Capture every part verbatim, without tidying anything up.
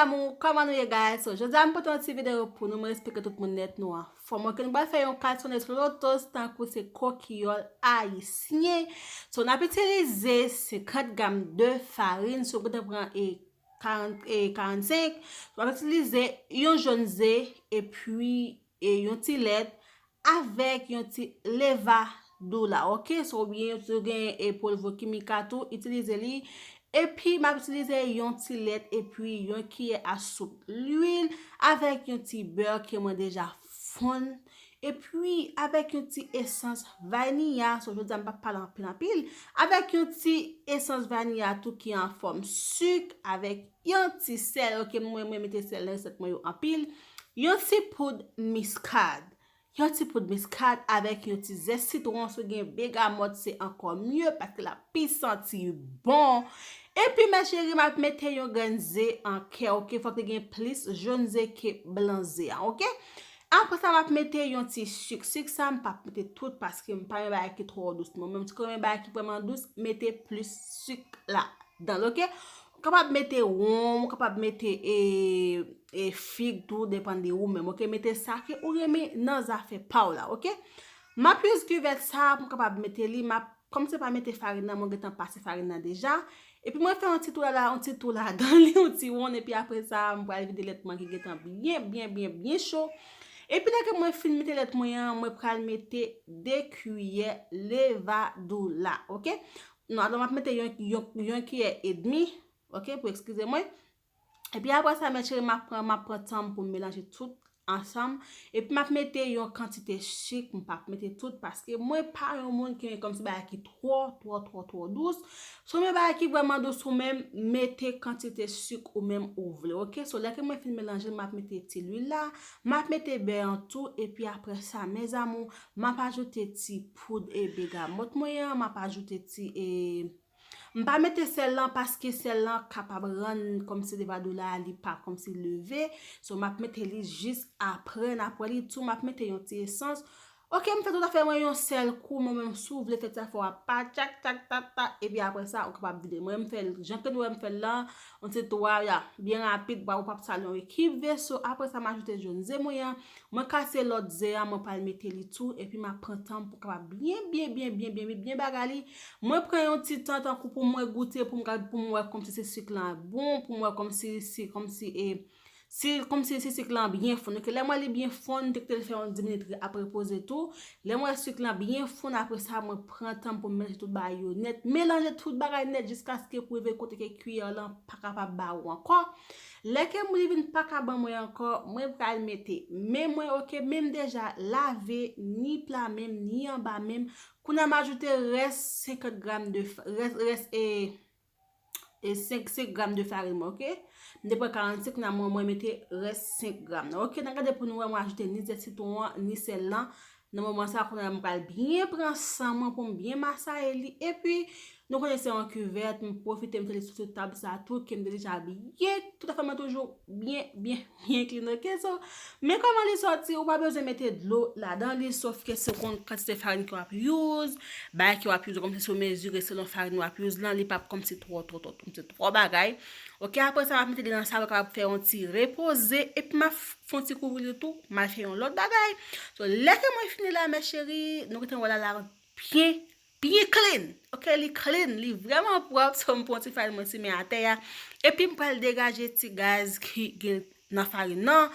Amou, kòman nou ye, guys? So, jodi a m pote yon ti videyo pou nou, mwen espere tout moun nèt, nou anfòm. Ok, nou pral fè yon kalsone sou lotos tankou se kokiyòl ayisyen. So, n ap itilize senkant gram de farin, si w gentan pran e karant, e karannsenk, w ap itilize yon jòn ze, epi e yon ti lèt, avèk yon ti levadoula, ok? So, oubyen si w gen e polvo kimika tou, itilize li. Epi, m ap itilize yon ti lèt epi yon kiyè a soup lwil avèk yon ti bè ke mwen deja fonn. Epi, avèk yon ti esans vaniya, so, jodi a m p ap pale anpil anpil, avèk yon ti esans vaniya tou ki an fòm sik, avèk yon ti sèl, ok, mwen, mwen mete sèl nan resèt mwen yo anpil, yon ti poud miskad, yon ti poud miskad avèk yon ti zès sitwon, si w gen begamòt, se ankò mye, paske l ap pi santi bon. Epi, mè cheri, m ap mete yon grenn ze an kè, ok? Fòk te gen plis jòn ze ke blan ze a, ok? Apre sa, m ap mete yon ti sik. Sik sa, m p ap mete tout, paske m pa renmen bagay ki twò dous. Mwen menm, si w renmen bagay ki vrèman dous, mete plis sik ladan l, ok? Ou kapab mete wonm, ou kapab mete e, e fig tou, depann de ou menm, ok? Mete sa ke ou renmen nan zafè pa w la, ok? M ap use kivèt sa pou m kapab mete li, m ap, kòm se pa mete farin nan, mwen gentan pase farin nan deja. Epi mwen fè yon ti tou la, yon ti tou ladan li, yon ti wonn, epi apre sa, m pral vide lèt mwen ki gentan byen, byen, byen, byen cho. Epi lè ke mwen fin mete lèt mwen an, mwen pral mete de kiyè levadoula, ok? Non, alò m ap mete yon, yon, yon kiyè edmi, ok, pou eskize mwen. Epi apre sa, mè cheri, m ap pran, m ap pran tan m pou m melanje tout ansanm. Epi m ap mete yon kantite sik, m p ap mete tout, paske mwen pa yon moun ki renmen kòmsi bagay ki twò, twò, twò, twò dous. Si w renmen bagay ki vrèman dous ou menm, mete kantite sik ou menm ou vle, ok? So, lè ke mwen fin melanje, m ap mete ti lwil la, m ap mete bè an tou, epi apre sa, mes amours, m ap ajoute ti poud e begamòt mwen an, m ap ajoute ti, e, M pa mete sèl lan paske sèl lan kapab rann kòmsi levadoula a li pa kòmsi leve. So, m ap mete li jis apre, n ap wè li tou, m ap mete yon ti esans. Ok, m fè tout afè mwen yon sèl kou, mwen menm si w vle fè sa fò w ap pa tchak, tchak, tak, tak, epi apre sa, ou kapab vide. Mwen, m fè l jan ke nou wè m fè l lan, yon ti twa, ya, byen rapid, ou p ap sal yon ekip veso. Apre sa, m ajoute jòn ze mwen an, mwen kase lòt ze a, mwen pral mete li tou, epi m ap pran tan m pou kapab byen, byen, byen, byen, byen, byen, byen bagay li. Mwen pran yon ti tan tankou pou mwen goute, pou m gad, pou m wè kòmsi si sik lan bon, pou m wè kòmsi, si, kòmsi, e, si, kòmsi si sik lan byen fonn. Ok, lè m wè li byen fonn, m te kite l fè yon dis minit re-, ap repoze tou. Lè m wè sik lan byen fonn, apre sa, mwen pran tan m pou m melanje tout bagay yo nèt. Melanje tout bagay nèt jiskaske pou rive kote ke kiyè lan pa kapab ba ou ankò. Lè ke m li vin pa ka ban mwen ankò, mwen pral mete men mwen, ok, men m deja lave, ni pla men m, ni anba men m. Kounye a m ajoute rès senkant gram de fa-, rès, rès, e, e senk, senk gram de farin mwen, ok? M te pran karannsenk, kounye a mwen, mwen mete rès senk gram nan, ok? N a gade pou nou wè, mwen ajoute ni zès sitwon an, ni sèl lan. Nan moman sa, kounye a m pral byen pran san mwen pou m byen masaye li. Epi, nou konnen se yon kivèt, m pwofite mete li sou, sou tab sa tou, ke m te deja byen, tout afè mwen toujou byen, byen, byen clean, ok? So, men kòman li sòti, ou pa bezwen mete dlo ladan li, sòf ke se w konn kantite farin ke w ap use, bagay ke w ap use, kòmsi si w mezire selon farin w ap use lan, li p ap kòmsi twò, twò, twò, kòmsi twò bagay. Ok, apre sa, m ap mete li nan savon, kapab fè yon ti repoze, epi m ap f-, fè yon ti kouvri li tou, m al fè yon lòt bagay. So, lè ke mwen fini la, mè cheri, nou gentan wè la, la byen, byen clean. Ok, li clean, li vrèman pwòp, so m pran ti farin mwen simen atè a, epi m pral degaje ti gaz ki gen nan farin nan.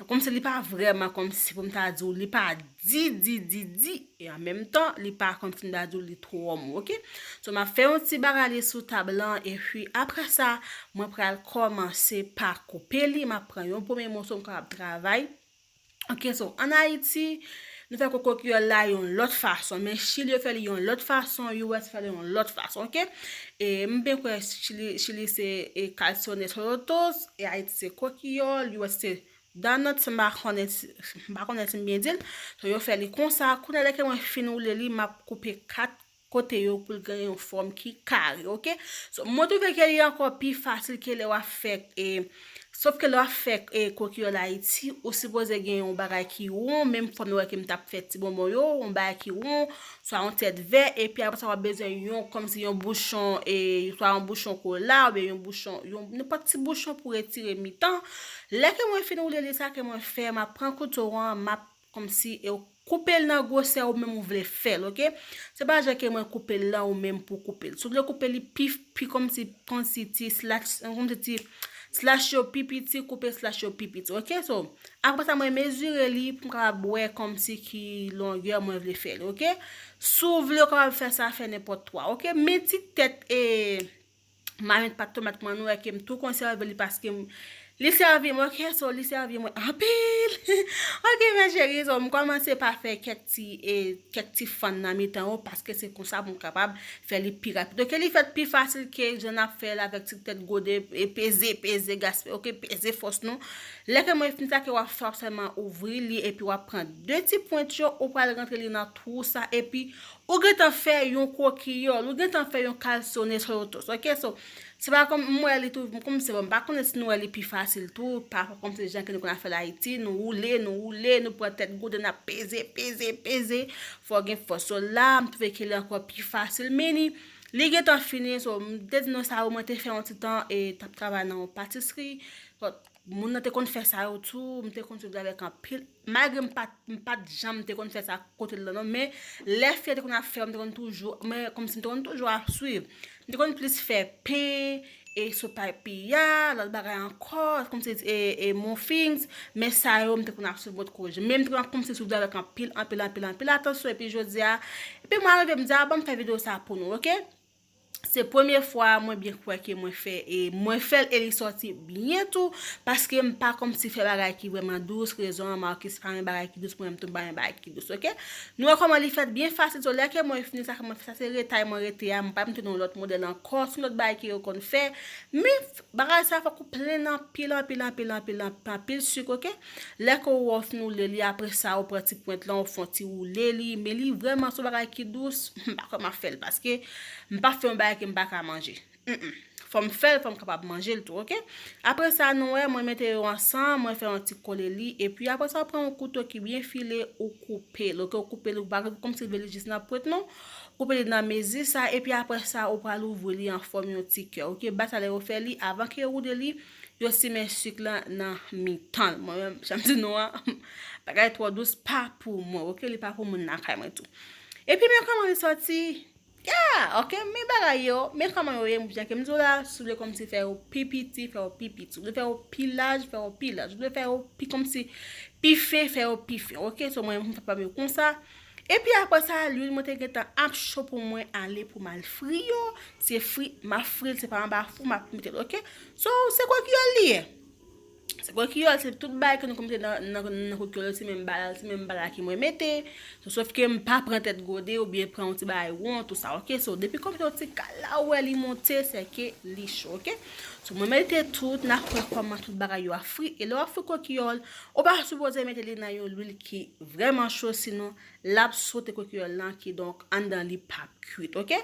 Kòmsi li pa vrèman kòmsi pou m ta di w li pa di, di, di, di, e an menm tan, li pa kòmsi m ta di w li twò mou, ok? So, m ap fè yon ti bagay li sou tab lan, epi apre sa, mwen pral kòmanse pa koupe li, m ap pran yon premye moso m kapab travay. Ok, so, ann Ayiti, nou fè koukouy kreyòl la yon lòt fason, men Chili yo fè li yon lòt fason, U S fè li yon lòt fason, ok? E m byen kwè Chili, Chili se, e, calzones rotos, e Ayiti se kokiyòl, U S se donuts, m pa konnen si, m pa konnen si m byen di l. So, yo fè li konsa. Kounye a, lè ke mwen fin woule li, m ap koupe kat kote yo pou l gen yon fòm ki kare, oke? So, mwen twouve ke li ankò pi fasil ke lè w ap fè, e, sof ke lè w ap fè, e, kokiyòl Ayiti, ou sipoze gen yon bagay ki won, menm fòm nou wè ke m t ap fè ti bonbon yo, yon bagay ki won, swa yon tèt vè, epi apre sa w ap bezwen yon, kòmsi yon bouchon, e, swa yon bouchon kola, oubyen yon bouchon, yon, nenpòt ti bouchon pou retire mitan. Lè ke mwen fin woule li sa ke mwen fè, m ap pran kouto an, m ap kòmsi, e, koupe l nan gwosè ou menm ou vle fè l, oke? Se pa jan ke mwen koupe l lan ou menm pou koupe l. Si w vle koupe li pi, pi kòmsi, kòmsi ti slash, kòmsi ti slash yo pi piti, koupe slash yo pi piti, oke? So, apre sa, mwen mezire li pou m kapab wè kòmsi ki longè mwen vle fè li, oke? Si w vle, w kapab fè sa, fè nenpòt twa, oke? Men ti tèt, e, mamit pat tomat mwen, nou wè ke m tou konsève li paske m, li sèvi mwen, oke, so li sèvi mwen anpil. Oke, mes chéris, so m kòmanse pa fè kèk ti, e, kèk ti fann nan mitan yo, paske se konsa pou m kapab fè li pi rapid. Oke, li fèt pi fasil ke jan n ap fè l avèk ti tèt gode, e peze, peze, gaspiye, oke, peze fòs nou. Lè ke mwen fin sa ke w ap fè, w ap sèlman ouvri li, epi w ap pran de ti pwent yo, ou pral rantre li nan twou sa, epi ou gentan fè yon kokiyòl, ou gentan fè yon kalsone sotos, oke? So, se pa kòm m wè li tou, kòm se bon, m pa konnen si nou wè li pi fasil tou, pa kòm se jan ke nou konn ap fè l Ayiti, nou woule, nou woule, nou pran tèt gode, n ap peze, peze, peze, fò gen fòs. So, la, m twouve ke li ankò pi fasil, men li, li gentan fini, so, m te di nou sa, mwen te fè yon ti tan, e t ap travay nan yon patisri, so, moun nan te konn fè sa yo tou, m te konn swiv li avèk anpil, malgre m pa t, m pa t janm te konn fè sa kote l lan non, men lè fi a te konn ap fè yo, m te konn toujou, men kòmsi m te konn toujou ap swiv. M te konn plis fè pen, e sopapiya, lòt bagay ankò, kòmsi, e, e muffins, men sa yo, m te konn ap swiv bòt koje. Men m te konn ap kòmsi swiv li avèk anpil, anpil, anpil, anpil atansyon, epi jodi a, epi mwen rive, m di, a, ban m fè videyo sa pou nou, oke? Se premye fwa mwen byen kwè ke mwen fè, e mwen fè l e li sòti byen tou, paske m pa kòmsi fè bagay ki vrèman dous, rezon an Marcus pa yon bagay ki dous, mwen menm tou m pa yon bagay ki dous, oke? Nou wè kòman li fèt byen fasil, so lè ke mwen fini sa, ke mwen fè sa, se retay mwen rete a, mwen pa mete nan lòt modèl ankò, se yon lòt bagay ke yo konn fè, men bagay sa fòk ou plen anpil, anpil, anpil, anpil, anpil, anpil sik, oke? Lè ke w fin woule li, apre sa, ou pran ti pwent lan, ou fè yon ti woule li, men li vrèman se yon bagay ki dous, m pa kwè m ap fè l, paske m pa fè yon bagay ke m pa ka manje. Mm, mm. Fò m fè l, fò m kapab manje l tou, oke? Apre sa, nou wè, mwen mete yo ansanm, mwen fè yon ti kole li, epi apre sa, w pran yon kouto ki byen file, ou koupe l, oke? Ou koupe l, ou pa kòmsi l vle li jis nan pwent, non. Koupe li nan mezi sa, epi apre sa, ou pral ouvri li an fòm yon ti kè, oke? Bagay sa lè yo fè li, avan ke yo woude li, yo simen sik lan nan mitan l. Mwen menm, jan m di nou an, bagay twò dous pa pou mwen, oke? Li pa pou moun lakay mwen tou. Epi men kòman li sòti. Yeah, oke, men bagay yo, men kòman yo ye, jan ke m di w la, si w vle kòmsi fè yo pi piti, fè yo pi piti. Si w vle fè yo pi laj, fè yo pi laj. Si w vle fè yo pi kòmsi pi fen, fè yo pi fen, oke? So, mwen, m fè pa m yo konsa. Epi apre sa, lwil mwen te gentan ap cho pou mwen ale pou m al fri yo. Se fri, m ap fri l, se pa anba fou, m ap mete l, oke? So, se kokiyòl li ye. Se kokiyòl, se tout bagay ke nou konn mete nan, nan, nan kokiyòl, se menm bagay, se menm bagay ke mwen mete. So, sòf ke m pa pran tèt gode oubyen pran yon ti bagay won, tou sa, oke? So, depi kòm se yon ti kal la, ou wè li monte, se ke li cho, oke? So, mwen mete tout, n ap wè kòman tout bagay yo ap fri. E lè w ap fri kokiyòl, ou pa sipoze mete li nan yon lwil ki vrèman cho, sinon l ap sote kokiyòl lan, kidonk anndan li p ap kwit, oke?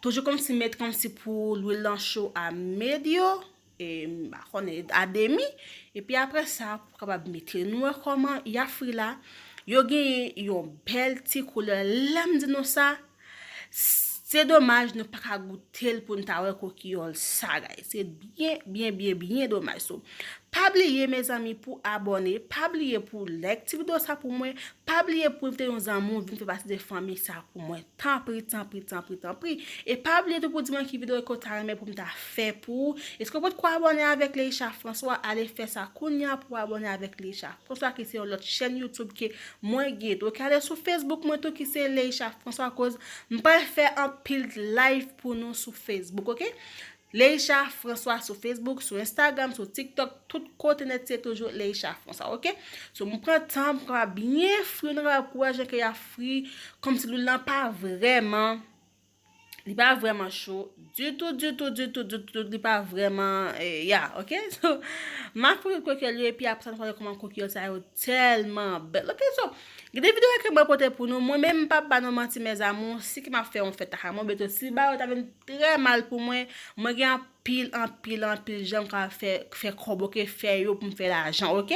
Toujou kòmsi met kòmsi pou lwil lan cho a medyo, e, m pa konnen, a demi, epi apre sa, pou kapab mete. Nou wè kòman y ap fri la, yo genyen yon bèl ti koulè. Lè m di nou sa, se domaj nou pa ka goute l pou n ta wè kokiyòl sa, guys. Se byen, byen, byen, byen domaj. So, pa bliye, mezanmi, pou abòne, pa bliye pou like ti videyo sa pou mwen, pa bliye pou envite yon zanmi w vin fè pati de fanmi sa pou mwen. Tanpri, tanpri, tanpri, tanpri. E pa bliye tou pou di mwen ki videyo ke w ta renmen pou m ta fè pou ou. Èske w potko abòne avèk Leisha François? Ale fè sa kounye a pou w abòne avèk Leisha François, ki se yon lòt chèn YouTube ke mwen gen tou. Oke, ale sou Facebook mwen tou, ki se Leisha François, koz m pral fè anpil live pou nou sou Facebook, oke? Leisha François sou Facebook, sou Instagram, sou TikTok, tout kote nèt se toujou Leisha François, oke? So, m pran tan, m kapab byen fri, nou kapab kouraje ke y ap fri, kòmsi lwil lan pa vrèman Li pa vrèman cho ditou, ditou, ditou, ditou, li pa vrèman, eh, ya, ok? So, m ap fri kokiyòl yo, epi apre sa, nou pral wè kòman kokiyòl sa yo tèlman bèl, ok? So, gen de videyo ke mwen pote pou nou, mwen menm m p ap ba nou manti, mes amours, si ke m ap fè yon fèt ak mwen, beto, si bagay yo ta vin trè mal pou mwen, mwen gen anpil, anpil, anpil jan m ka fè, fè kòb, ok? Fè yo pou m fè lajan, ok?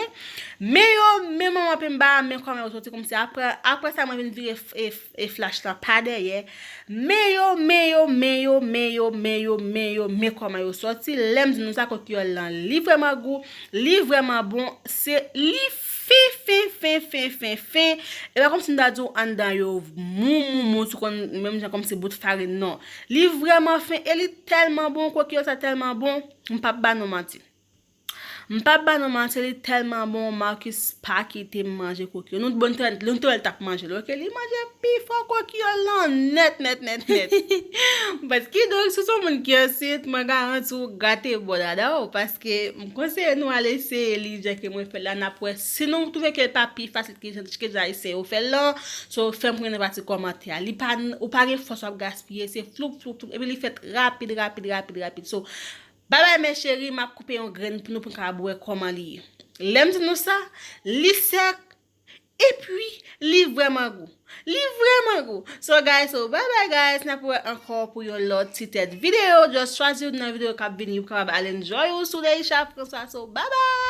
Men yo, men manman pimba, men kòman yo soti kòmsi apre, apre sa, mwen vin vire f-, e, f-, e flash la pa dèyè. Men yo, men yo, men yo, men yo, men yo, men yo, men kòman yo soti. Lè m di nou sa, kokiyòl lan, li vrèman gou, li vrèman bon, se li fen, fen, fen, fen, fen, fen. E pa kòmsi m ta di w anndan yo mou, mou, mou, sou konn menm jan kòmsi bout farin, non. Li vrèman fen e li tèlman bon, kokiyòl sa tèlman bon, m p ap ba nou manti. M p ap ba nou manti, li tèlman bon, Marcus pa kite m manje kokiyòl. Nou bon, nou te wè l t ap manje l, ok? Li manje pi fò kokiyòl lan nèt, nèt, nèt, nèt. But kidonk, si w se yon moun ki ansent, mwen garanti w gate bò dada w, paske m konseye nou al eseye li jan ke mwen fè l la, n ap wè si nou twouve ke l pa pi fasil ke jan, ke jan Ayisyen yo fè l lan. So, fè m konnen nan pati kòmantè a. Li pa, ou pa gen fòs w ap gaspiye, se floup, floup, floup, epi li fèt rapid, rapid, rapid, rapid. So, babay, mes chéris, m ap koupe yon grenn pou nou, pou n ka wè kòman li ye. Lè m di nou sa, li sèk, epi li vrèman gou. Li vrèman gou. So, guys, so, bye bye, guys. N ap wè ankò pou yon lòt ti tèt videyo. Just chwazi youn nan videyo k ap vini, ou kapab al enjoy ou sou Deisha François. So, bye bye!